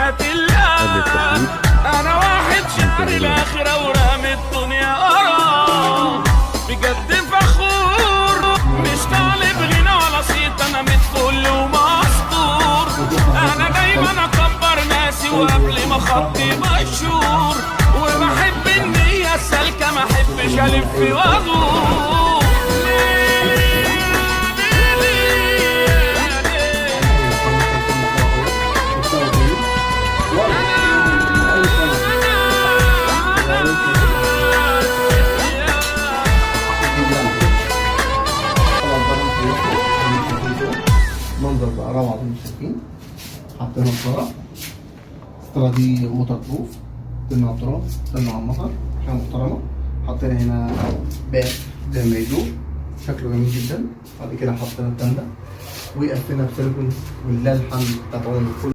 بشهادة قبل الله. التحديد انا واحد شعر انتظرونا. الاخرة ورامي الدنيا وراه، بجد فخور، مش طالب غنى ولا صيت، انا متفل ومستور. انا دايما اكبر ناسي وقبل ما خطي مشهور، وبحب النية السالكة، ما احبش الف وادور. منظر بقى روعه زي ما شايفين. حطينا الستارة، الستارة دي waterproof، تمنع التراب، تمنع المطر، حاجة محترمه. حطينا هنا باب زي ما يدور، شكله جميل جدا. بعد كده حطينا التندة وقفلنا بسيليكون، ولله الحمد بتاعت عمر كله.